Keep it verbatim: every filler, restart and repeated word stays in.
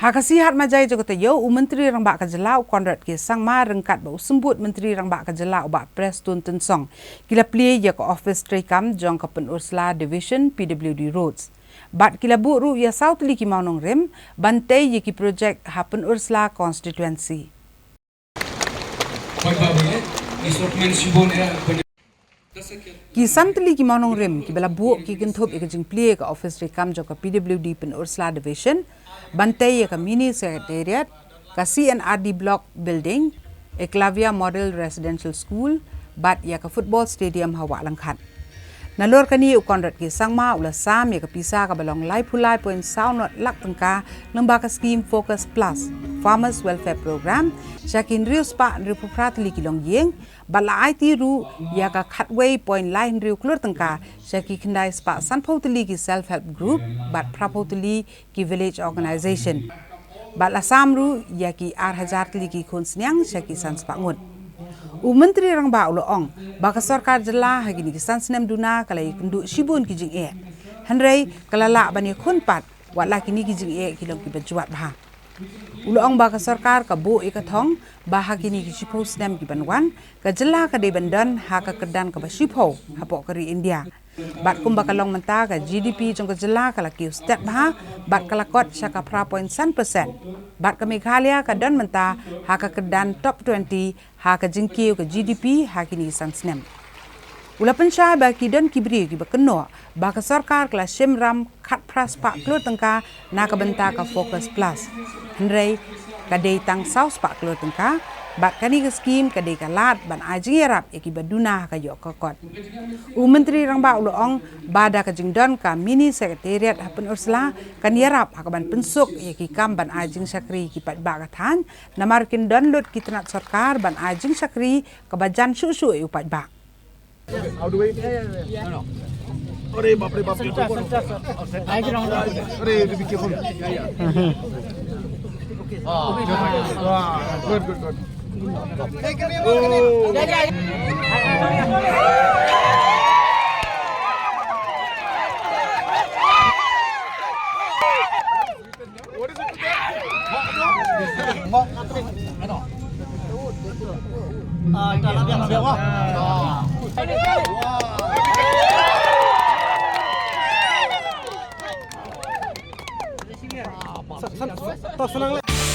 Ha ka sngi Hatmaja jong ka taïew, u Myntri Rangbah ka Jylla u Conrad K Sangma ryngkat bad u Symbud Myntri Rangbah ka Jylla u Bah Prestone Tynsong ki la plie ïa ka ophis treikam jong ka Pynursla Division P W D Roads. Bad ki la buh ruh ïa saw tylli ki mawnongrim ban tei ïa ki projek ha Pynursla Constituency. Ki san tylli ki mawnongrim kiba la buh ki kynthup ïa ka jingplie ka ophis treikam jong ka P W D Pynursla Division, ban tei ïa ka mini secretariat, ka C and R D Block Building, Eklavya Model Residential School, bad ïa ka football stadium ha Wah Langkhat. Nalor kane u Conrad K Sangma u la sam ïa ka pisa kaba long laiphew lai point saw nod lak tyngka lyngba ka skim Focus Plus Farmers Welfare Programme sha ki hynriew spah hynriewphew phra tylli ki longïing, bad la aiti ruh ïa ka khatwei point lai hynriew klur tyngka sha ki khyndai spah sanphew tylli ki self help group bad phraphew tylli ki village organization. Bad la sam ruh ïa ki ar hajar tylli ki khun sniang sha ki san spah ngut. U Myntri Rangbah u la ong ba ka sorkar jylla ha kine ki san snem duna ka la ïakynduh shibun ki jingeh, hynrei ka la lah ban ïakhun pat wat la kine ki jingeh ki long kiba jwat bha. U la ong ba ka sorkar ka buh ïa ka thong ba ha kine ki shiphew snem ki ban wan, ka jylla ka dei ban don ha ka kyrdan kaba shiphew hapoh ka ri India. Bad kumba ka long mynta, ka G D P jong ka jylla ka la kiew stet bha bad ka la kot sha ka phra point san percent. Bad ka Meghalaya ka don mynta ha ka kyrdan top twenty ha ka jingkiew ka G D P ha kine ki san snem. U la pynshai ba ki don ki briew kiba kynnoh ba ka sorkar ka la shim ram khatphra spah klur tyngka na ka bynta ka Focus Plus, hynrei ka dei tang saw spah klur tyngka, bad kane ka skim ka dei ka lad ban ai jingïarap ïa kiba duna ha ka ïoh ka kot. U Myntri Rangbah u la ong ba da ka jingdon ka mini secretariat ha Pynursla kan ïarap ha kaban pynsuk ïa ki kam ban ai jingshakri ïa ki paidbah ka thaiñ, namar kin don lut ki tnat sorkar ban ai jingshakri kaba jan shuh shuh ïa u paidbah. How do we? No, no. Arey, bap re, bap re. Arey, be careful. Ah, good, good, good. Oh.